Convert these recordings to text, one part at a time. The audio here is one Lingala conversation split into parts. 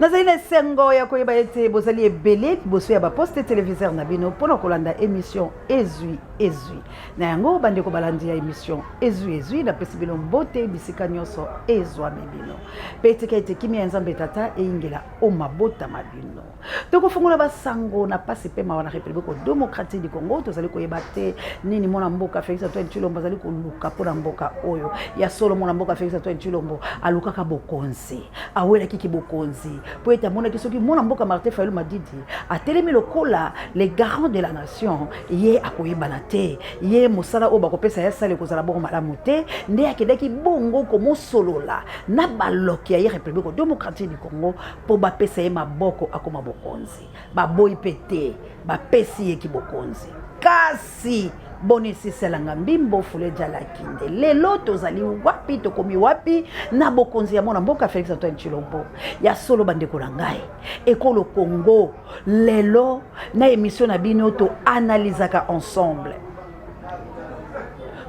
Nazali na esengo ya koyeba ete bozali ebele liboso ya baposte televiseur na bino mpo na kolanda emission Ezwi Ezwi. Na yango bandeko balandi ya emission Ezwi Ezwi, napesi bino mbote bisika nyonso ezwami bino, mpe tika ete kimia ya Nzambe Tata eyingela o mabota ma bino. Tokofungola basango na pasi mpe mawa na Republique Democratique du Congo. Tozali koyeba te nini mwana mboka Felix Antoine Tshilombo azali koluka mpo na mboka oyo. Ya solo, mwana mboka Felix Antoine Tshilombo alukaka bokonzi, awelaki kibokonzi mpo ete amonaki soki mwana mboka Martin Fayulu Madidi atelemi lokola le garant de la nation, ye akoyebana te, ye mosala oyo bakopesa ye asala ekozala bongo malamu te. Nde akendaki bongo komosolola na baloki ya ye Republique Democratique du Congo mpo bapesa ye maboko akoma bokonzi. Baboyi mpe te, bapesi ye kibokonzi. Kasi boni siselanga mbimbo fule jalaki nde lelo tozali wapi, tokomi wapi na bokonzi ya mwana mboka Felix Antoine Tshilombo? Ya solo bandeko na ngai, ekolo Congo lelo na emission na bino toanalizaka ensemble,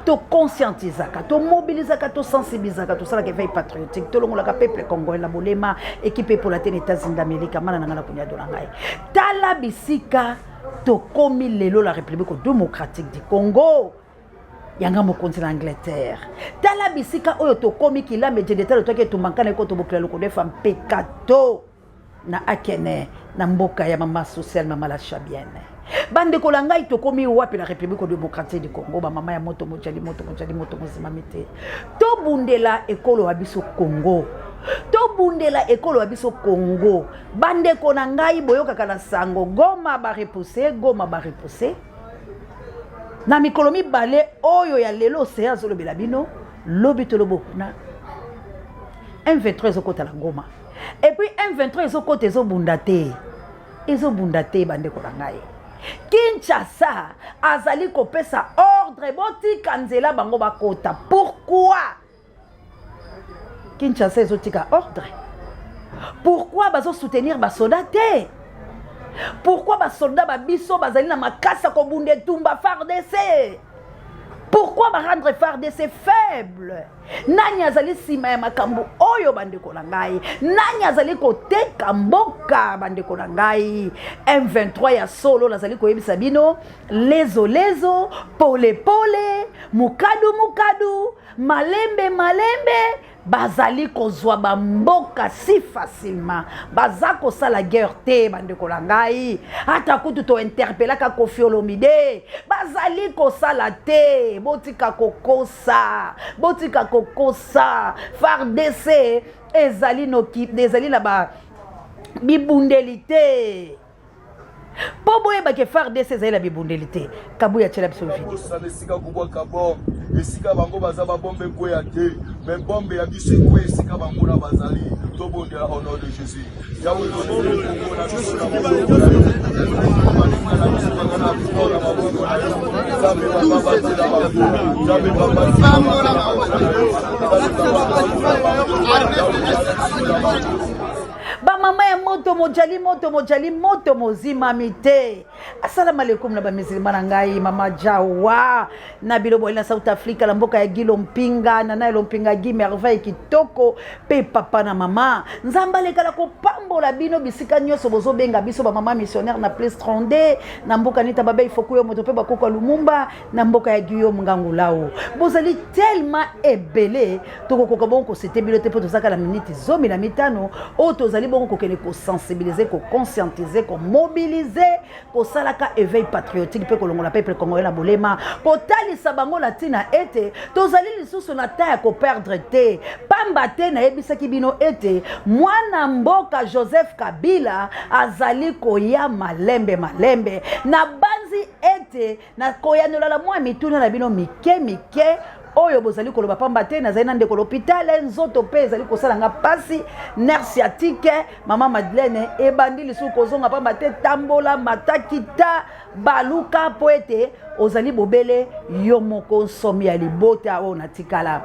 toconscientisaka, tomobilisaka, tosensibilisaka, tosalaka éveil patriotique, tolongolaka peuple congolais na bolema. Ekipe epola te na États-Unis d'Amérique, mana na ngai na koniado na ngai. Tala bisika tokomi lelo, la République démocratique du Congo, yanga mokonzi na Angleterre. Tala bisika oyo tokomi, kilame jedetalo toki etumba nkana ekoto bokila lokodo efa mpekato na akene na mboka ya mama sociale, mama la Chabienne. Bandeko na ngai, tokomi wapi na République démocratique du Congo? Bamama ya moto mojali moto mojali moto mozimami te. Tobundela ekolo ya biso Congo, tobundela ekolo ya biso Congo. Bandeko na ngai, boyokaka na sango Goma barepousse, Goma barepousse. Na mikolo mibale oyo ya lelo, oseya azolobela bino lobi tolobo kuna M23 ezokota na Goma. Et puis M23 ezokota, ezobunda te, ezobunda te. Bandeko na ngai, Kinshasa azali kopesa ordre botika nzela bango bakota. Pourquoi Kinshasa ezotika ordre? Pourquoi bazosoutenir basoda te? Pourquoi basoldat babiso bazali na makasi ya kobunda etumba FARDC? Pourquoi barendre FARDC faible? Nani azali nsima ya makambo oyo, bandeko na ngai? Nani azali koteka mboka, bandeko na ngai? M23 ya solo, nazali koyebisa bino, lezo lezo, polepole, mokadu mokadu, malembe malembe, bazali kozwa bamboka si facilement. Baza kosala guerre te, bandeko na ngai. Ata kutu tointerpelaka Kofi Olomide, bazali kosala te. Botika kokosa, botika kokosa. FARDC ezali noki, ezali na ba bibundeli te. Mpo boyebake FARDC ezali na bibundeli te. Kabuya atiela biso video. Bosana esika kobwaka bombe, esika bango baza, babombe ekweya te, me bombe ya biso ekweya esika bango na bazali. Tobondela au nom de Jésus. Yawe, Kongo na biso na maboko na yo, baninga na biso baza na fort na maboko na yo. Nzambe, babatela bango. Nzambe, babatela bango. Bamama ya moto mojali moto mojali moto mozimami te. Asalamu alaikum na bamisilima na ngai, mama Jawa na bino boyeli na South Africa, na mboka ya Gilo Mpinga, na Nailo Mpinga, Gi Merveille kitoko, mpe papa na mama. Nzambe alekala kopambola bino bisika nyonso bozobenga biso. Bamama missionnaire na plus 32 na mboka Nita Babei Fokuyo moto mpe bakoko ya Lumumba na mboka ya Guillaume Ngangulau. Bozali tellement ebele, tokokoka bongo kosete bino te mpo tozalaka na miniti 15 oyo tozali bongo kokende kosensibilize, koconscientize, komobilize, kosalaka éveil patriotique mpe kolongola peuple congolais na bolema, kotalisa bango na ntina ete tozali lisusu na temps ya koperdre te. Pamba te nayebisaki bino ete mwana mboka Joseph Kabila azali koya malembe malembe. Nabanzi ete nakoyanola na mwa mituna na bino mike mike oyo bozali koloba, pamba te nazali na ndeko l'hôpital, nzoto mpe ezali kosala nga mpasi. Nerf sciatique, mama Madeleine, ebandi lisusu kozonga, pamba te tambola matakita baluka mpo ete ozali bobele yo moko nsomi ya libota oyo natikala.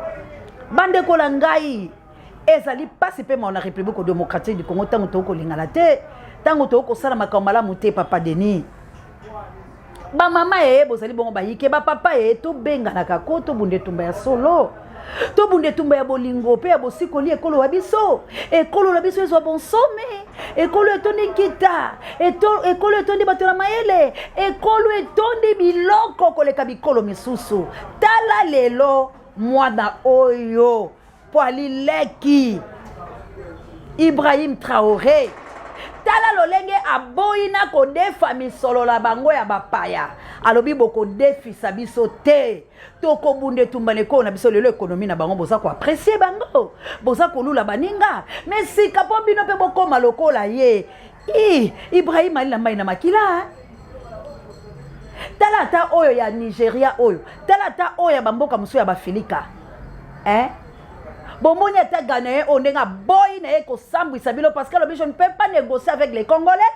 Bandeko na ngai, ezali mpasi mpe mawa na République démocratique du Congo ntango tokoki kolingana te, ntango tokoki kosala makambo malamu te. Papa Denis, bamama eye bozali bongo bayike, bapapa eye, tobenganaka ko tobunda etumba ya solo, tobunda etumba ya bolingo mpe ya bosikoli ekolo ya biso. Ekolo na biso ezwa bonsomi. Ekolo etondi nkita, ekolo etondi bato na mayele, ekolo etondi biloko koleka bikolo misusu. Tala lelo mwana oyo mpo alileki Ibrahim Traoré. Tala lolenge aboyi na kodefa misolo na bango ya bapaya, alobi bokodefisa biso te, tokobunda etumba na ekolo na biso. Lelo ekonomi na bango boza koapresie bango, boza kolula baninga me sika mpo bino mpe bokóma lokola ye. I Ibrahim ali na mai na makila. Tala ata oyo ya Nigeria oyo, tala ata oyo ya bamboka mosusu ya bafilika, eh? Bomoni ata Ghanéen oyo ndenge aboyi na ye kosambwisa bino, parce que alobi je ne peux pas négocier avec les Congolais.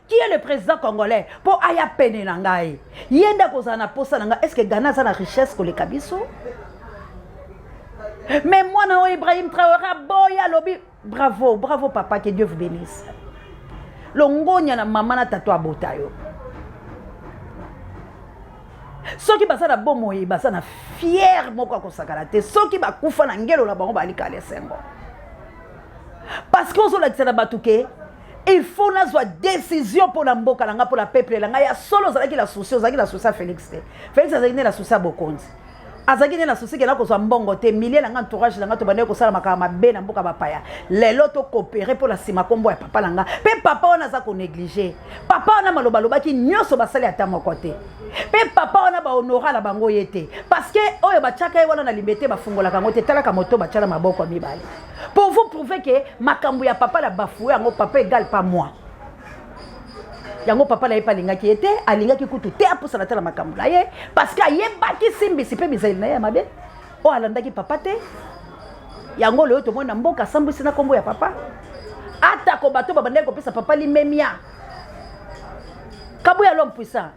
Qui est le président congolais mpo aya pene na ngai, ye nde akozala na posa na ngai. Est ce que Ghana aza na richesse koleka biso? Mais mwana oyo Ibrahim Traoré aboyi, alobi bravo, bravo papa, que Dieu vous bénisse. Longonya na mama na tata abota yo. Soki baza na bomoi, baza na fiere moko ya kosakana te. Soki bakufa na ngelo na bango, balikala esengo, parce que ozolakisa na bato ke il faut nazwa décision mpo na mboka na nga, mpo na peuple na ngai. Ya solo, ozalaki na souci, ozalaki na souci ya Félix te. Félix azalaki nde na souci ya bokonzi, azalaki nde na souci kena kozwa mbongo te. Milie na nga, entourage na nga, tobandaki kosala makambo mabe na mboka bapaya. Lelo tokopere mpo na nsima nkombo ya papa na nga. Mpe papa wana aza konéglige. Papa wana maloba alobaki nyonso, basali ata moko te. Mpe papa wana bahonora na bango ye te, parce que oyo batiaka ye wana na limete, bafungolaka yango te. Talaka moto batya na maboko mibale pour vous prouver que makambo ya papa na bafue yango, papa égale pas moi. Yango papa na ye mpe alingaki ye te, alingaki kutu te apusana te na makambo na ye, parce que ayebaki simbisi mpe bizaleli na ye ya mabe oyo alandaki papa te. Yango lelo tomoni na mboka asambwisi na nkombo ya papa, atako bato babandaki kopesa papa limemia. Kabuya l'homme puissant,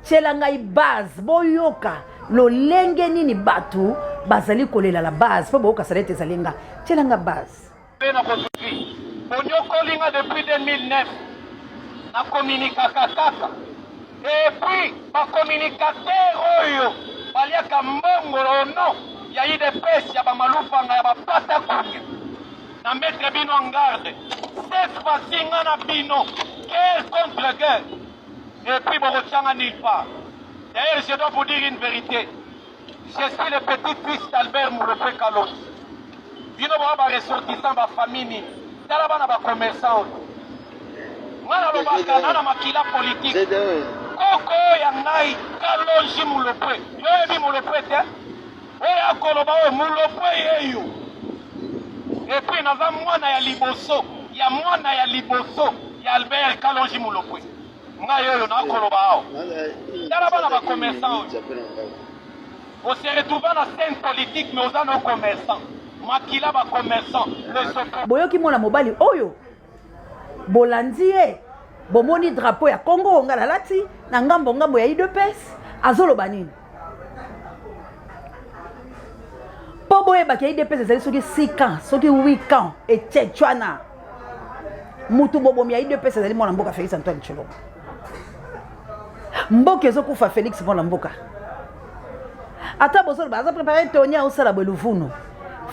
tiela ngai base, boyoka lolenge nini bato bazali kolela la base, mpo boyokasala ete ezali nga. Tiela nga base. Mpe na kosuki bonyokoli nga depuis 2009, nakominikaka kaka. Et puis bacommunicateur oyo baliaka mbongo ono ya UDPS, ya bamalufanga, ya bapata kunge, na mettre bino en garde. Cette fois-ci nga na bino guerre contre guerre, et puis bokotianga nulle part. D'ailleurs, je dois vous dire une vérité: je suis le petit-fils d'Albert Mulopwe Kalonji. Bino boa baressortissant bafamille nini? Tala bana bacommerçant oyo. Nga nalobaka na na makila politique. Koko ya ngai Kalonji Mulopwe, yo oyebi Mulopwe te? Oyo akoloba oyo Mulopwe yeyo. Et puis naza mwana ya liboso ya mwana ya liboso ya Albert Kalonji Mulopwe. Ngai oyo nakoloba awa, tala bana bacommerçant oyo. Ose retrouva na scène politique, mais oza no commerçant, makila bacommerçant le Boyoki mwana mobali oyo, bolandi ye, bomoni drapeau ya Congo nga nalati na ngambo ngambo ya UDPS. Azoloba nini? Mpo boyebaki ya UDPS ezali soki 6 ans, soki 8 ans etietwana. Mutu bobomi ya UDPS ezali mwana mboka Félix Antoine Tshilombo. Mboka ezokufa, Félix mwana mboka. Ata bozoloba aza prépare toni, aosala boye luvunu.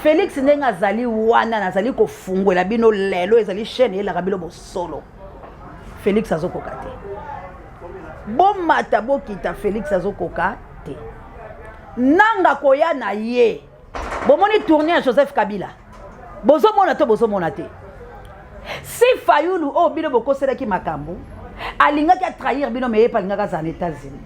Félix ndenge azali wana, nazali kofungwela bino lelo, ezali chaîne eyelaka bino bosolo. Félix azokoka te, bomata bokita, Félix azokoka te. Nanga koya na ye, bomoni tournée ya Joseph Kabila, bozomona to bozomona te? Si Fayulu oyo bino bokoselaki makambo alingaki atrahir bino, me ye mpe alingaki azala na États-Unis,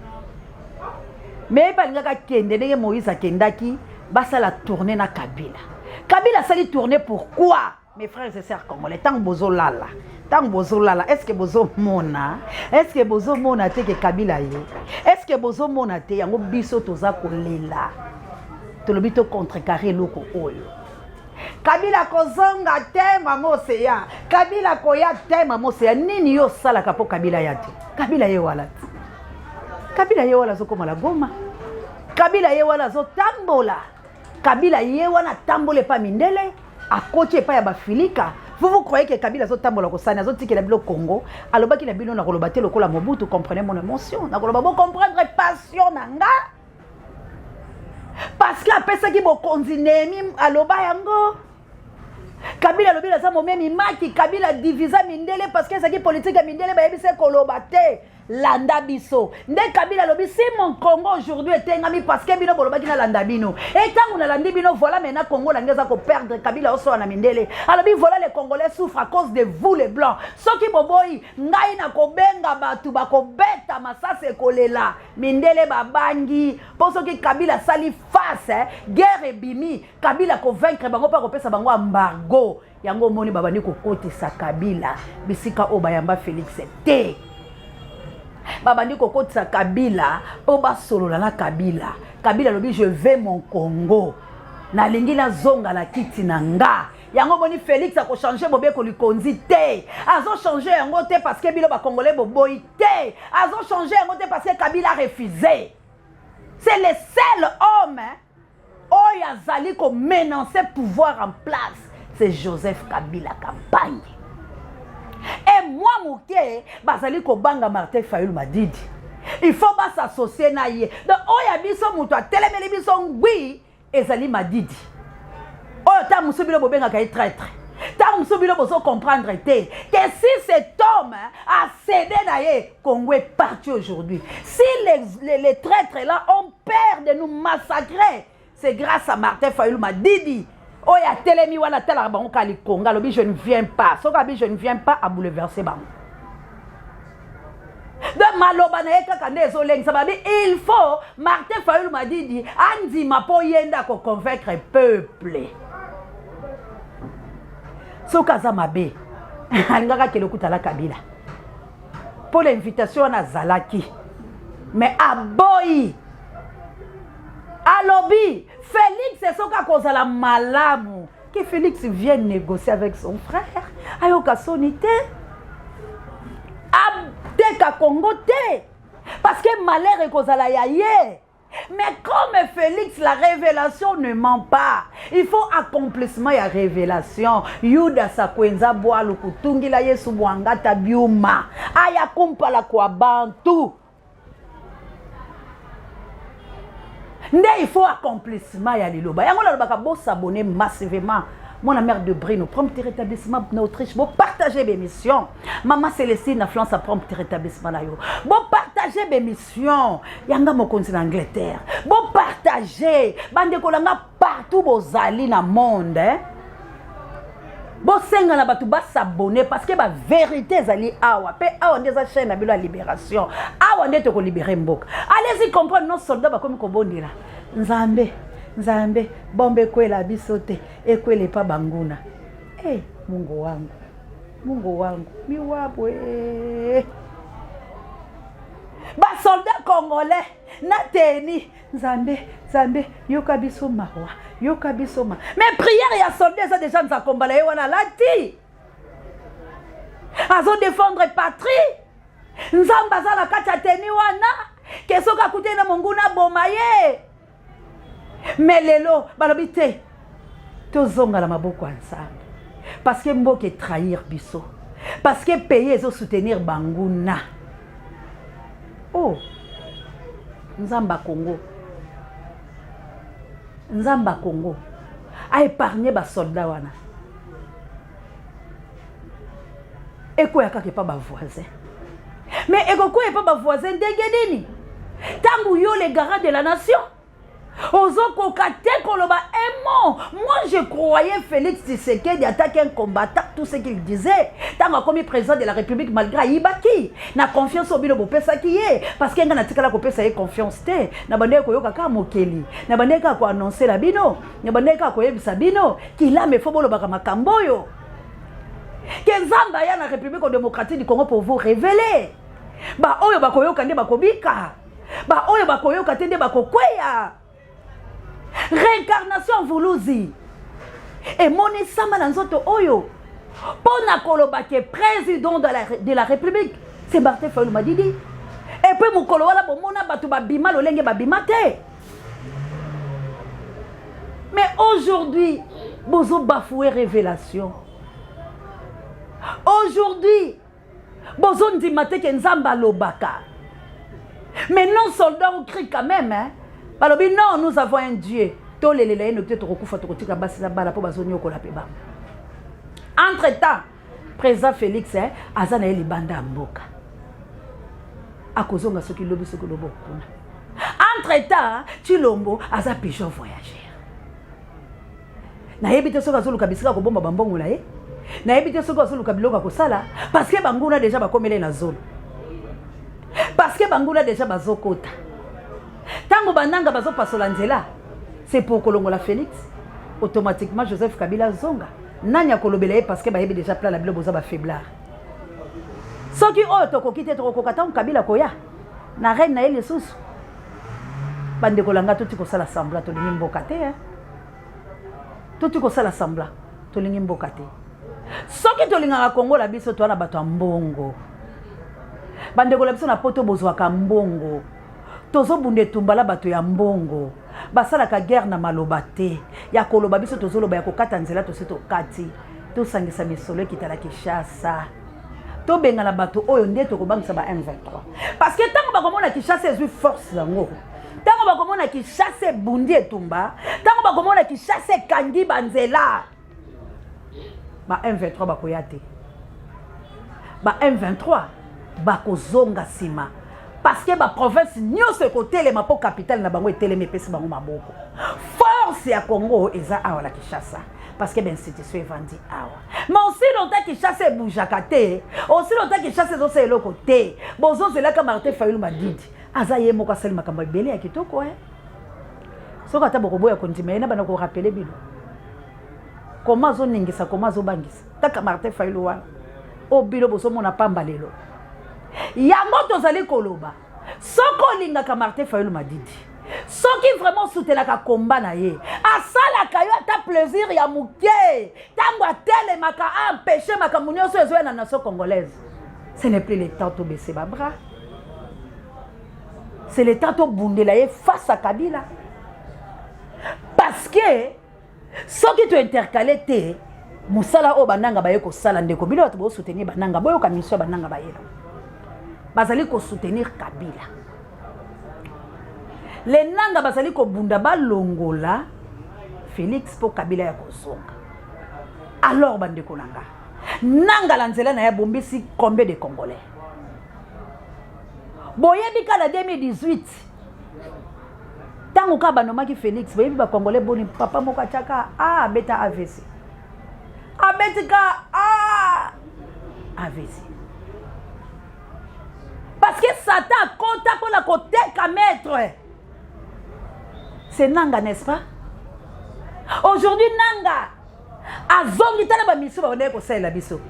me ye mpe alingaki akende ndenge Moïse akendaki, basala tournée na Kabila. Kabila asali tournée pourquoi? Mes frères et sœurs congolais, ntango bozolala, ntango bozolala, est ce que bozomona? Est ce que bozomona te ke Kabila ye? Est ce que bozomona te? Yango biso toza kolela, tolobi tocontrecarre eloko oyo. Kabila kozonga te, mama Oseya. Kabila koya te, mama Oseya. Nini yo osalaka mpo Kabila ya te? Kabila ye wala te, Kabila ye wala azokóma na Goma, Kabila ye wana azotambola, Kabila ye wana atambola epai mindele, akoti epai ya bafilika. Vous vous croyez que Kabila azotambola kosani, azotikela bino Congo? Alobaki na bino, nakoloba te lokola Mobutu, comprenez mon émotion, nakoloba bocomprendre passion na nga, parce que apesaki bokonzi Nehemi. Aloba yango. Kabila alobi naza momemi maki. Kabila divisa mindele parce que ezalaki politique ya mindele, bayebisa ye koloba te, landa biso. Nde Kabila alobi si mon Congo aujourd'hui etengami parce que bino bolobaki nalanda bino, e ntango nalandi bino, voilà maintenant Congo nange eza koperdre. Kabila osola na mindele, alobi voilà, les Congolais souffrent à cause de vous les Blancs. Soki boboyi ngai nakobenga bato bakobeta masasi ekolela. Mindele babangi mpo soki Kabila asali face, eh, guerre ebimi, Kabila kovaincre bango mpe akopesa bango embargo. Yango omoni babandi kokotisa Kabila bisika oyo bayamba Félix te. Babandi kokotisa Kabila mpo basolola na Kabila. Kabila alobi je veux mon Congo, nalingi nazonga na kiti na nga. Yango omoni Félix akochange mobeko likonzi te. Azochange yango te parce que bino Bacongolais boboyi te. Azochange yango te parce que Kabila refuse. C'est le seul homme oyo azali komenace pouvoir en place, c'est Joseph Kabila Kabange. E mwa moke bazali kobanga Martin Fayulu Madidi, il faut basassocie na ye. Donc oyo ya biso moto atelemeli biso ngwi ezali Madidi oyo. Ntango mosusu bino bobengaka ye traître, ntango mosusu bino bozocomprendre te que si cet homme a cédé na ye, Congo est parti aujourd'hui. Si les traîtres là ont peur de nous massacrer, c'est grâce à Martin Fayulu Madidi oyo atelemi wana, atalaka bango kaka likonga, alobi je ne viens pas. Soki abi je ne viens pas, abouleverse bango. Donc maloba na ye kaka nde ezolengisa babi il faut Martin Fayulu Madidi andima mpo ye nde akoconvaincre peuple. Soki aza mabe, alingaka akende okutala Kabila mpo na invitation wana azalaki, mais aboyi. Alobi Félix soki akozala malamu, que Félix vienne négocier avec son frère. Ayoka soni te, ateka Congo te, parce que malheur ekozala ya ye. Mais comme Félix, la révélation ne ment pas, il faut accomplissement ya révélation. Yuda sakwenza bwalu kutungila Yesu bwangata biuma aya kumpala kwa bantu nde il faut accomplissement ya liloba. Yango nalobaka bosabonner massivement. Mwana mère de Brino, prompt rétablissement na Autriche, bopartage bémission. Mama Célestine na France, prompt rétablissement na yo, bopartage bémission. Yanga mokonzi na Angleterre, bopartage. Bandeko na nga partout bozali na monde, eh? Bosenga na bato basabonner parce que bavérité ezali awa mpe awa nde eza chaîne na bino ya libération. Awa nde tokolibere mboka. Allez-y comprendre, nos soldats bakomi kobondela Nzambe: Nzambe, bombe ekwela biso te, ekwela epa banguna. E Mungu wangu, Mungu wangu, miwabwe basoldat congolais na teni. Nzambe, Nzambe, yoka biso mawa, yoka biso ma. Mais prière ya soldat eza déjà nzakombala ye wana alati, azodefendre patrie. Nzambe aza na kati ya teni wana ke soki akutani na monguna, aboma ye. Mais lelo balobi te, tozonga na maboko ya Nzambe parce que mboka etrahir biso, parce que pays ezosoutenir banguna. Oh Nzambe ya Congo, Nzambe ya Congo aépargne basoldat wana, ekwea kaka epa bavoisin. Mais ekokwea epa bavoisin ndenge nini ntango yo le garant de la nation ozokoka te koloba un mot? Moi, je croyais Félix Tshisekedi attaque un combattant, tout ce qu'il disait. Ntango akomi président de la République, malgré ayibaki na confiance oyo bino bopesaki ye, parce que ngai natikala kopesa ye confiance te. Na bandeki koyoka kaka mokeli, na bandeki kaka koannonce na bino, na bandeki kaka koyebisa bino kilame fo bolobaka makambo oyo ke Nzambe aya na République démocratique du Congo pour vous révéler. Baoyo bakoyoka nde bakobika, baoyo bakoyoka te nde bakokweya. Réincarnation mvuluzi emonisama na nzoto oyo mpo na koloba ke président de la République, c'est Martin Fayulu Madidi. Et puis mokolo wana bomona bato babima lolenge babima te. Mais aujourd'hui bozobafouer révélation. Aujourd'hui bozondima te ke Nzambe alobaka. Mais non, soldat on crie quand même, hein? Balobi non, nous avons un Dieu, tolelela ye noki te, tokokufa, tokotika basi na bana mpo bazonyokola mpe bango. Entre temps, président Félix eh, aza na ye libanda ya mboka. Akozonga soki lobi soki lobo kuna. Entre temps, Tshilombo aza pigeon voyageur. Nayebi te soki azoluka bisika kobomba bambongo na ye. Nayebi te soki azoluka biloko ya kosala parce que banguna déjà bakomeli na zolo. Parce que banguna déjà bazokota. Tango bananga bazopasola nzela, c'est pour kolongola Félix. Automatiquement Joseph Kabila zonga. Nani akolobela ye parce que bayebi déjà plan na bino boza ba faiblard. Soki oyo tokoki te tokokoka ntango Kabila koya na reine na ye lisusu. Bandeko na nga toti kosala semblant tolingi mboka te hein. Toti kosala semblant tolingi mboka te. Soki tolingaka Congo la biso toa na bato ya mbongo. Bandeko na biso na poto bozwaka mbongo. Tozobunda etumba la bato ya mbongo. Basalaka guerre na maloba te. Ya koloba biso tozoloba ya kokata nzela tosi tokati. Tosangisa misolo ekita na Kinshasa. Tobengana bato oyo nde tokobangisa ba M23. Parce que ntango bakomona Kinshasa ezwi force yango, ntango bakomona Kinshasa ebundi etumba, ntango bakomona Kinshasa ekangi banzela, ba M23 bakoya te. Ba M23 bakozonga nsima parce que ba province nyonso ekotelema mpo capitale na bango etelemi epesi bango maboko. Force ya Congo eza awa na Kinshasa parce que ba institution evandi awa. Mais aussi longtemps Kinshasa eboujaka te, aussi longtemps Kinshasa ezosala eloko te, bozozelaka Martin Fayulu Madidi aza ye moko asali makambo ebele ya kitoko eh. Soki ata bokoboya kondima ye na bana korapele bino koma azoningisa koma azobangisa kaka Martin Fayulu wana oyo bino bozomona pamba lelo. Yango tozali koloba soki olingaka Martin Fayulu Madidi, soki vraiment osutelaka komba na ye, asalaka yo ata plaisir ya moke ntango atelemaka aempêche makambo nyonso ezoya na nation congolaise. Ce n'est plus le temps to baisser ba bras, c'est le temps tobundela ye face à Kabila, parce que soki to intercale te mosala oyo bananga baye kosala. Ndeko bino bato bosoutenir bananga, boyoka mission ya bananga bayela, bazali kosoutenir Kabila. Le nanga bazali kobunda balongola Félix mpo Kabila ya kozonga. Alors bandeko na nga, nanga la nzela na ye abombisi combien de Congolais? Boyebi kaka na 2018 ntango kaka banomaki Félix, boyebi ba Congolais boni papa moko atiaka a abeta AVC, abeti ka a AVC parce que Satan akota mpona koteka maître. C'est Nanga, n'est-ce pas? Aujourd'hui Nanga azongi, tala ba mission babandaki kosalela biso.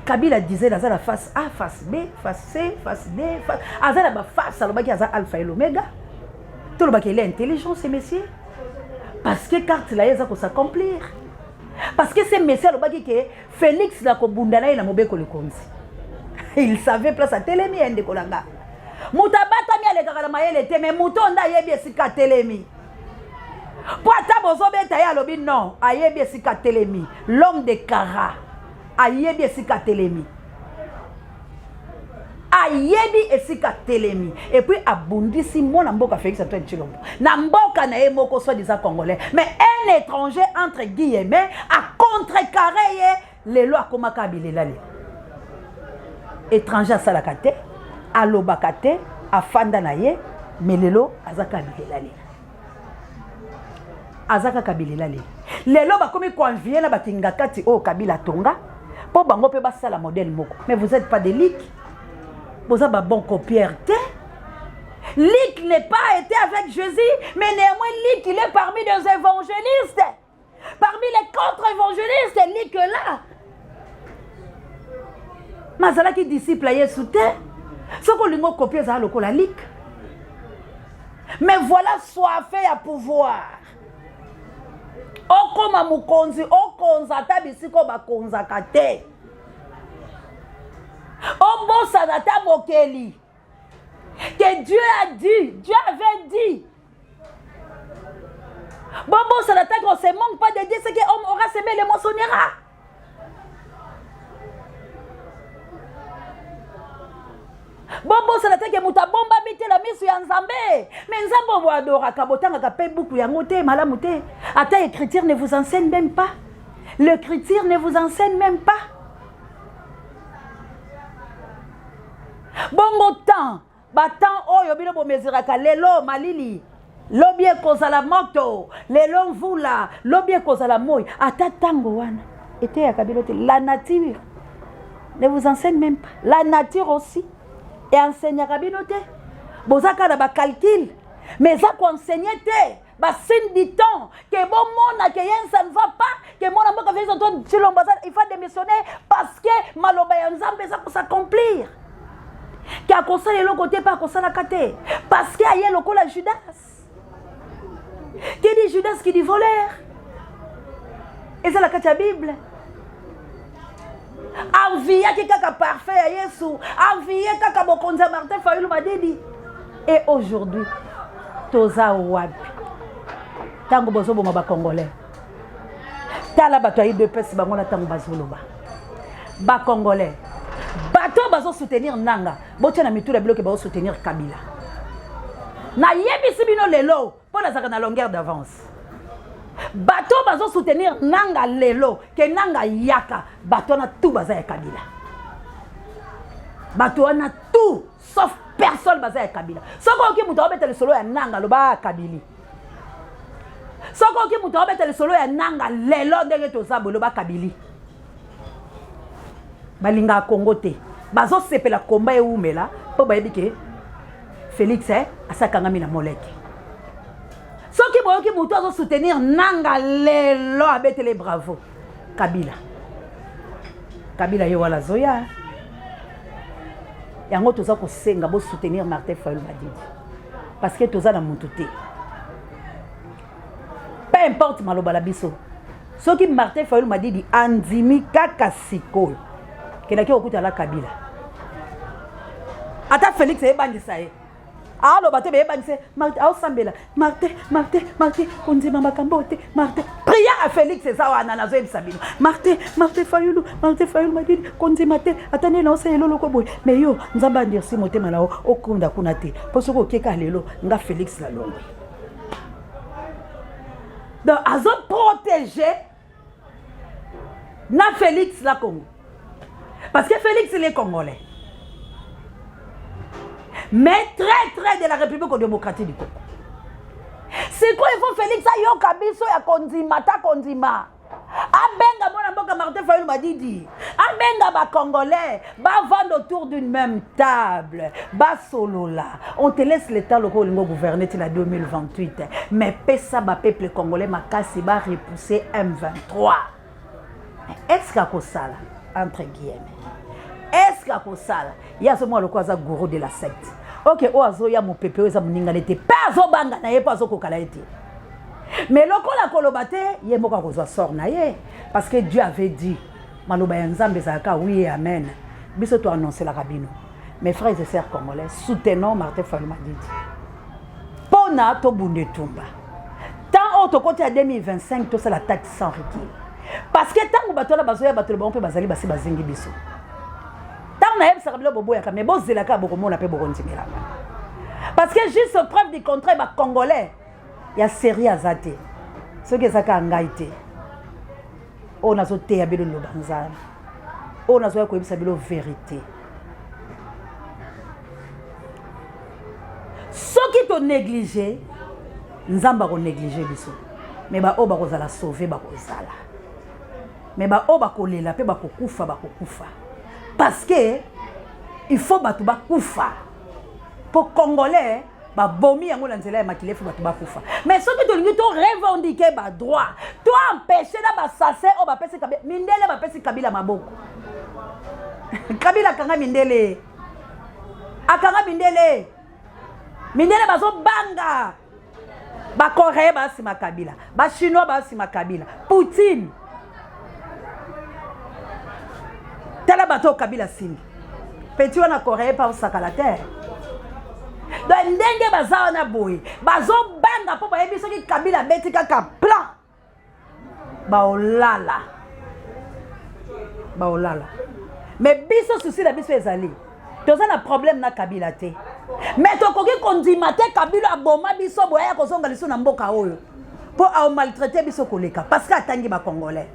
Kabila disait aza na face A, face B, face C, face D, face... aza na baface. Alobaki aza alpha et l'oméga. Tolobaki ele intelligent ce monsieur, parce que carte la ye eza kosaccomplir, parce que ce monsieur alobaki ke Félix na kobunda na ye na mobeko likonzi. Il savait place atelemi ye. Ndeko na nga, moto abatami alekaka na mayele te, mais moto oyo nde ayebi esika atelemi, mpo ata bozobeta ye, alobi non, ayebi esika atelemi. L'homme de kara ayebi esika atelemi, ayebi esika atelemi. Et puis abundisi mwana mboka Félix Antoine Tshilombo na mboka na ye moko, soi disant congolais, mais un étranger entre guillemets acontrecarré ye. Lelo akomaka bilela lelo étranger, asalaka te, alobaka te, afanda na ye, mais lelo aza kaka bilela lela, aza kaka bilela lela. Lelo bakomi koenvier na bakinga kati oyo Kabila atonga mpo bango mpe basala modèle moko. Mais vous êtes pas des Luc, boza babon copieur te. Luc n'est pas été avec Jésus, mais néanmoins Luc, il est parmi les évangélistes, parmi les contre-évangélistes. Luc là mazalaki disciple ya Yesu te. Soki olingi okopie, ezala lokola Luc. Mais voilà, soif ya pouvoir, okóma mokonzi, okonza ata bisika oyo bakonzaka te, obosana ata mokeli que Dieu a dit, Dieu avait dit. Bobosana ata qu'on se manque pas de Dieu, ce que homme aura semé le moissonnera. Bobosana te ke moto abombami te na miso ya Nzambe. Me Nzambe oyo boadoraka, botangaka mpe buku yango te malamu te, ata écriture ne vous enseigne même pas. L'écriture ne vous enseigne même pas. Bongo temps, ba temps oyo bino bomeziraka lelo malili lobi ekozala moto lelo mvula lobi ekozala moi ata ntango wana eteyaka bino te la nature ne vous enseigne même pas la nature aussi enseignaka bino te boza kaka na bacalcule mais eza koenseigne te basigne du temps ke bomona ke ye ça ne va pas ke mwana mboka Félix Antoine Tshilombo aza il faut démissionner parce que maloba ya Nzambe eza kosaccomplir ke akosala eloko te mpe akosalaka te parce que aye lokola Judas qui dit Judas qui dit voleur eza na kati ya Bible enviaki kaka parfait ya Yesu envie kaka bokonzi ya Martin Fayulu Madidi et aujourd'hui toza wapi ntango bozoboma bacongolais tala bato ya udps bango na ntango bazoloba bacongolais bato oyo bazosoutenir nanga botya na mitu na biloko bazosoutenir kabila nayebisi bino lelo mpo nazalaka na longueur d'avance bato oyo bazosoutenir nanga lelo ke nanga yaka bato wana tu baza ya kabila bato wana tu sauf personne baza ya kabila soki oyoki moto aobeta lisolo ya nanga aloba ah, kabili soki oyoki moto aobeta lisolo ya nanga lelo ndenge toza boye loba kabili balingaka kongo te bazosepela komba ewumela mpo bayebi ke félix eh, asakangami na moleke soki boyoki moto azosoutenir nanga lelo abetele bravo kabila kabila ye wana azoya yango toza kosenga bosoutenir martin fayulu madidi parce que toza na motu te peu importe maloba na biso soki martin fayulu madidi andimi kaka sikoyo kendaki kokutana na kabila ata félix eyebangisa ye aloba te beyebangise martin aosambela martin martin martin kondima makambo oyo te martin prière ya félix eza wana nazoyebisa bino martin martin fayulu martin fayulu madidi kondima te ata nde naosala eloloko boye mais yo nzambe andirsi motema na yo okunda kuna te mpo soki okeka lelo nga félix nalongwe donc azoprotege na Félix la Congo. Parce que Félix, il est congolais. Mais très, très de la République démocratique du Congo. C'est quoi il faut Félix ayoka biso ya kondima ta kondima abenga mwana mboka Martin Fayulu Madidi abenga ba congolais bavanda autour d'une même table basolola on te laisse le temps lokola olingi ogouverner ti na 2028 mais pesa ba peuple congolais makasi ba repousser M23 est ce que akosala entre guillemets est ce que akosala ye azomona lokola aza gourou de la secte ok oyo azoya mopepe oyo eza moninga ne te mpe azobanga na ye mpo azokokala ye te mais lokola akoloba te ye moko akozwa sort na ye parce que dieu avait dit maloba ya nzambe ezalaka oui et amen biso toannoncelaka bino mes frères et sœurs congolais soutenons martin fayulu madidi mpona tobunda etumba tant oyo tokoti ya 2025 tosala taxe sans recul parce que ntango bato wana bazoya bato na bango mpe bazali basi bazingi biso ntango nayebisaka bino boboyaka mais bozelaka bokomona mpe bokondimelaka parce que juste preuve du contraire bacongolais ya serie aza te soki eza kaka ngai te oyo nazoteya bino liloba nzambe oyo nazoya koyebisa bino verité soki tonéglige nzambe akonéglige biso me baoyo bakozala sauve bakozala me baoyo bakolela mpe bakokufa bakokufa parce que il faut bato bakufa mpo congolais babomi yango na nzela ya makilefu bato bakufa mais soki tolingi to revendiquer badroit to empêche na basassin oyo bapesi kabila mindele bapesi kabila maboko kabila akanga mindele akanga mindele mindele bazobanga bacoree basima kabila bachinois basima kabila poutine tala bato oyo kabila asimbi peti wana coree mpe osakala te donc ndenge baza wana boye bazobanga mpo bayebi soki kabila abeti kaka plan baolala baolala me biso susi na biso ezali toza na problème na kabila te me tokoki kondima te kabila aboma biso boye aya kozonga liso na mboka oyo mpo aomaltraite biso koleka parce que atangi bacongolais.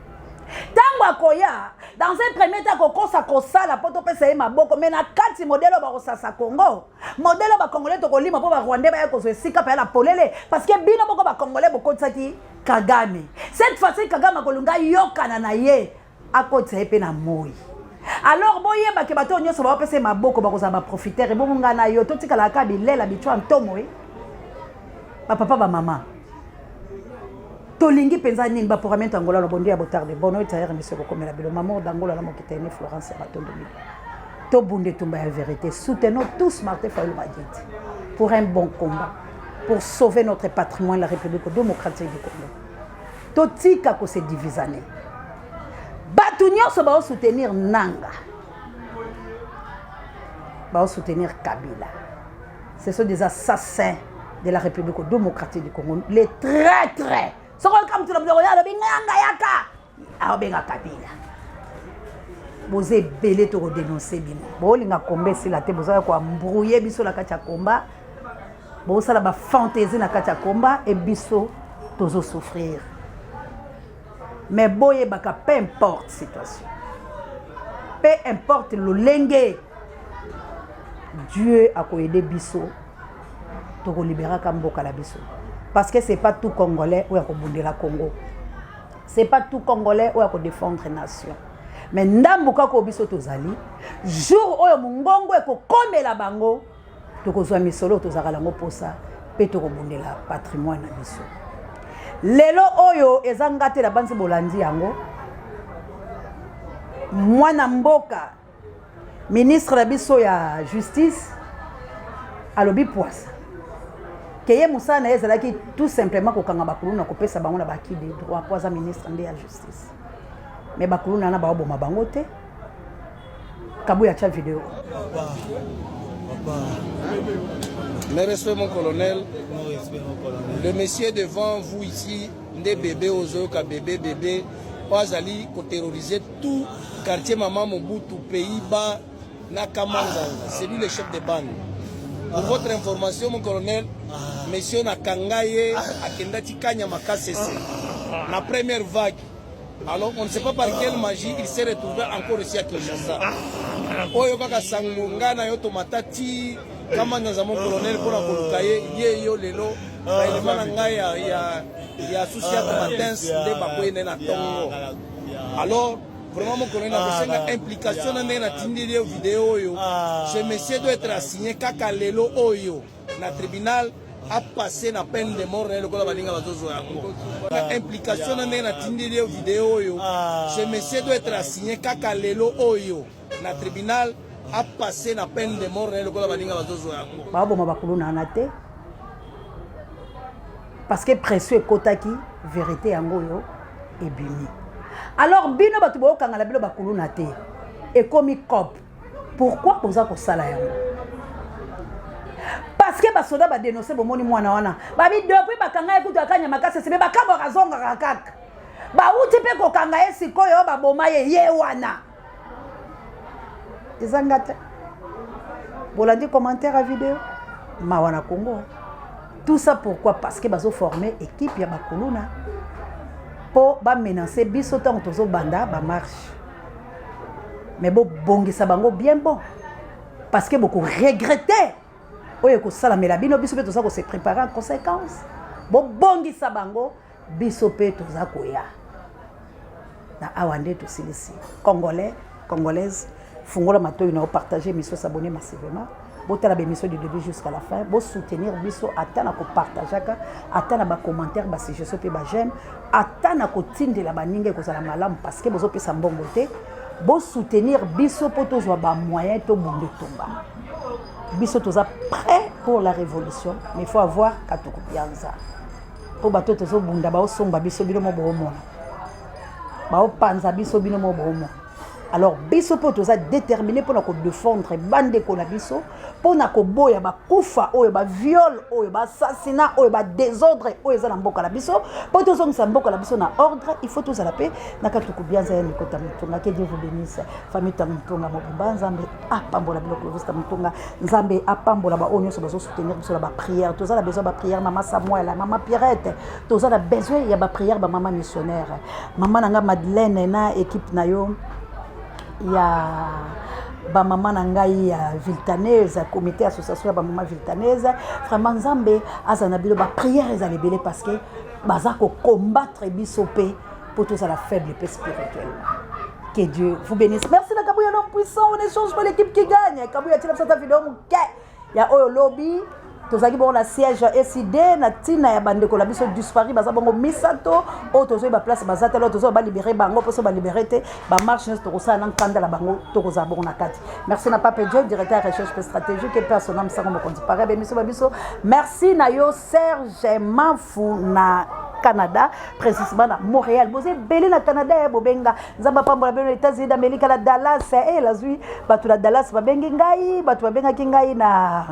Ntango akoya, dans un premier temps akokosa kosala mpo topesa ye maboko, mais na kati modèle oyo bakosasa Congo, modèle oyo bacongolais tokolima mpo barwandais baya kozwa esika mpe na polele, parce que bino moko bacongolais bokotisaki Kagame. Cette fois-ci Kagame akolinga yokana na ye, akotisa ye mpe na moi. Alors boyeba ke bato oyo nyonso baopesa ye maboko bakozala baprofiteur. Ebongo ngai na yo totikalaka kaka bilela bitwa ntomo e bapapa bamama tolingi mpenza nini baporamento angola lobondo ya botarde bono etayere miso ekokomela bilo mamour dangola na mokitene Florence ya matondo milo. Tobunda etumba ya vérité. Soutenons tous Martin Fayulu Madidi pour un bon combat, pour sauver notre patrimoine, la République démocratique du Congo. Totika kose divisane. Bato nyonso baosoutenir Nanga, baosoutenir Kabila, ce sont des assassins de la République démocratique du Congo, les traîtres. Soki oyoka moto na biloko ya alobi nganga yaka aobenga Kabila, boza ebele, tokodénoncer bino. Bolinga komba esila te, bozala koembrouiller biso na kati ya komba, bosala bafantaisie na kati ya komba e biso tozosouffrir. Mais boyebaka, peu importe situation, peu importe lolenge, Dieu akoaider biso, tokoliberaka mboka na biso, parce que c'est pas tout Congolais oyo akobundela Congo, c'est pas tout Congolais oyo akodéfendre nation, mais ndambo kaka oyo biso tozali. Jour oyo mongongo ekokomela bango, tokozwa misolo oyo tozalaka nango mposa mpe tokobundela patrimoine na biso. Lelo oyo eza nga te na banzi bolandi yango, mwana mboka ministre na biso ya justice alobi pwasa ke ye mosala na ye ezalaki tout simplement kokanga bakuluna, kopesa bango na baki de droit, mpo aza ministre nde ya justice. Mais bakuluna wana baoboma bango te. Kabuya atya video. Papa, papa. Mes respects, mon colonel. Mon respect, mon colonel. Le monsieur devant vous ici, nde bébé ozoyoka bébé bébé oyo azali koterroriser tout quartier Mama Mobutu, Pays-Bas na Kamanzanza. C'est lui le chef de bande. Pour votre information, mon colonel, monsieur nakanga ye akendaki Kanyama Kasese na première vague. Alors on ne sait pas par quelle magie il s'est retrouvé encore ici à Kinshasa. Oyo kaka sango nga na yo tomata ti Kamanzanza, mon colonel, mpona koluka ye. Ye yo lelo baelema na ngai ya susi ya matins nde bakoye nde na ntongo. Alors vraiment, mon colonel, nakosenga implication na ndenge natindeli yo video oyo. Ce monsieur doit être assigné kaka lelo oyo na tribunal, apasse na peine de mort na ye lokola baninga bazozwa yango. Na implication na ndenge natindeli yo video oyo, ce monsieur doit être assigné kaka lelo oyo na tribunal, apasse na peine de mort na ye lokola baninga bazozwa yango. Baoboma bakuluna wana te parce que pression ekotaki, vérité yango oyo ebimi. Alors bino bato bookangana bino bakuluna te, ekomi cop. Pourquoi boza kosala yango? Parce que basoda badénoncer. Bomoni mwana wana babi depuis bakanga ye kutu akanya makasi me bakabwaka azongaka kaka, bauti mpe kokanga ye sikoyo baboma ye. Ye wana ezanga te. Bolandi commentaire ya video, mawa na Congo. Tout ça pourquoi? Parce que bazoforme équipe ya bakuluna mpo bamenace biso ntango tozobanda bamarche. Mais bobongisa bango bien bon, parce que bokoregretter oyo ekosalamela bino. Biso mpe toza kose préparer en conséquence. Bobongisa bango, biso mpe toza koya na awa nde tosilisi. Congolais, Congolaise, fungola matoi na opartage émission, s'abonner massivement, botala bémission du début jusqu'à la fin, bosoutenir biso ata na kopartageaka, ata na bacommentaire, basuggestion mpe baj'aime, ata na kotindela baninga, ekozala malamu, parce que bozopesa mbongo te. Bosoutenir biso mpo tozwa bamoyen, tobunda etumba. Biso toza prêt pour la révolution, mais il faut avoir katuku pianza mpo bato tozobunda baosomba biso. Bino mo boomona baopanza biso, bino mo boomona. Alors biso mpo toza déterminé mpona kodefendre bandeko na biso, mpona koboya bakufa oyo, baviol oyo, baassassinat oyo, badésordre oyo eza na mboka na biso. Mpo tozongisa mboka na biso na ordre, il faut tozala mpe na katuku bianza ya mikota motonga. Que Dieu vous bénisse, famille ta motonga mobimba. Nzambe apambola biloko lovosta motonga. Nzambe apambola baoyo nyonso bazosoutenir biso na baprière. Toza na besoin baprière, mama Samuel, mama Pierrette, toza na besoin ya baprière, bamama missionnaire, mama na nga Madeleine na équipe na yo ya bamama na ngai ya Viltanese, comité association ya bamama Viltanese. Vraiment, Nzambe aza na bino. Baprière ezala ebele parce que baza kocombattre biso mpe mpo tozala faible mpe spirituellement. Que Dieu vous bénisse. Merci na Kabuya, l'homme puissant. On échange pas, l'équipe qui gagne. Kabuya tina biso vidéo moke ya oyo lobi tozalaki bongo na siège ECiDé na ntina ya bandeko na biso disparu. Baza bongo misato oyo tozoyeba place baza te. Oyo tozoyeba, balibérer bango, mposo balibérer te, bamarche nyonso tokosala na nkanda na bango, tokozala bongo na kati. Merci na Pape Dieu, directeur ya recherche pe stratégique et personnel Msango Mokonzi pare bemiso ba biso. Merci na yo Serge Mafu na Canada, précisément na Montréal. Boza ebele na Canada ya bobenga. Nzambe apambola bino. États-Unis d'Amérique, na Dallas, e nazwi bato na Dallas babengi ngai, bato babengaki ngai na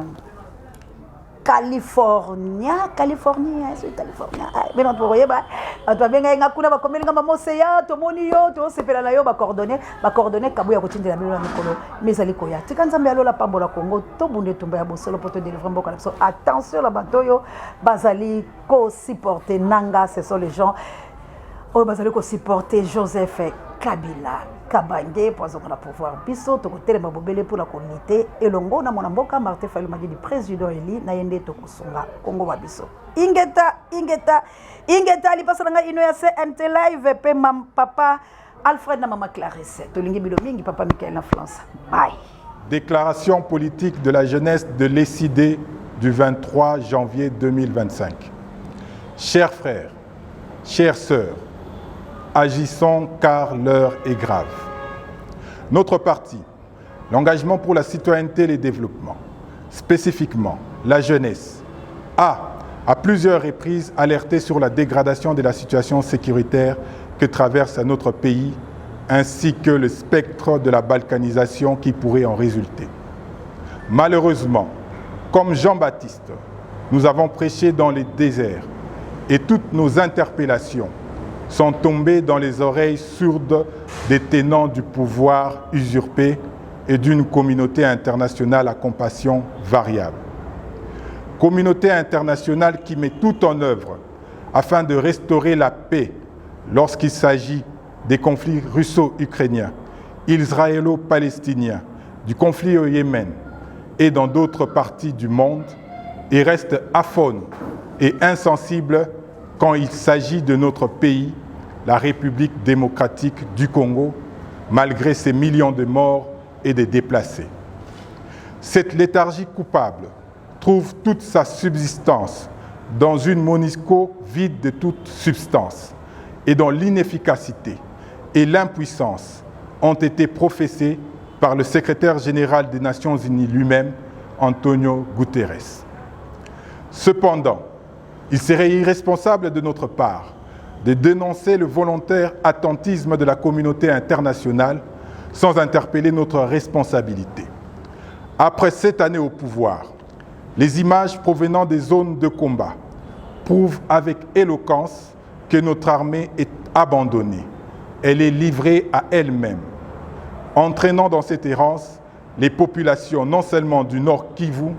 California, California, soki California bino tokoyeba. Bato babengai nga kuna, bakomeli nga: "Mama Oseya, tomoni yo, tosepela na yo." Bacoordonnées, bacoordonnées kabu ya kotindela bino na mikolo mizali koya. Tika Nzambe alola pambola Kongo. Tobunda etumba ya bosolo mpo todélivrer mboka na biso. Attention na bato oyo bazali kosupporter Nanga, ce sont les gens oyo bazali kosupporter Joseph Kabila Kabange mpo azonga na pouvoir. Biso tokotelema bobele mpona kolutter elongo na mwana mboka Martin Fayulu Madidi, président élu na ye, nde tokosunga Kongo wa biso. Ingeta, ingeta, ingeta. Lipasa na ngai ino ya CNT Live mpe papa Alfred na mama Clarisse, tolingi bino mingi. Papa Michael na France, bye. Déclaration politique de la jeunesse de l'ECiDé du 23 janvier 2025. Chers frères, chères sœurs, agissons car l'heure est grave. Notre parti, l'engagement pour la citoyenneté et le développement, spécifiquement la jeunesse, a à plusieurs reprises alerté sur la dégradation de la situation sécuritaire que traverse notre pays ainsi que le spectre de la balkanisation qui pourrait en résulter. Malheureusement, comme Jean-Baptiste, nous avons prêché dans les déserts et toutes nos interpellations sont tombées dans les oreilles sourdes des tenants du pouvoir usurpé et d'une communauté internationale à compassion variable. Communauté internationale qui met tout en œuvre afin de restaurer la paix lorsqu'il s'agit des conflits russo-ukrainiens, israélo-palestiniens, du conflit au Yémen et dans d'autres parties du monde, et reste aphone et insensible quand il s'agit de notre pays, la République démocratique du Congo, malgré ses millions de morts et de déplacés. Cette léthargie coupable trouve toute sa subsistance dans une MONUSCO vide de toute substance et dont l'inefficacité et l'impuissance ont été professées par le secrétaire général des Nations Unies lui-même, Antonio Guterres. Cependant, il serait irresponsable de notre part de dénoncer le volontaire attentisme de la communauté internationale sans interpeller notre responsabilité. Après 7 années au pouvoir, les images provenant des zones de combat prouvent avec éloquence que notre armée est abandonnée. Elle est livrée à elle-même, entraînant dans cette errance les populations non seulement du Nord Kivu,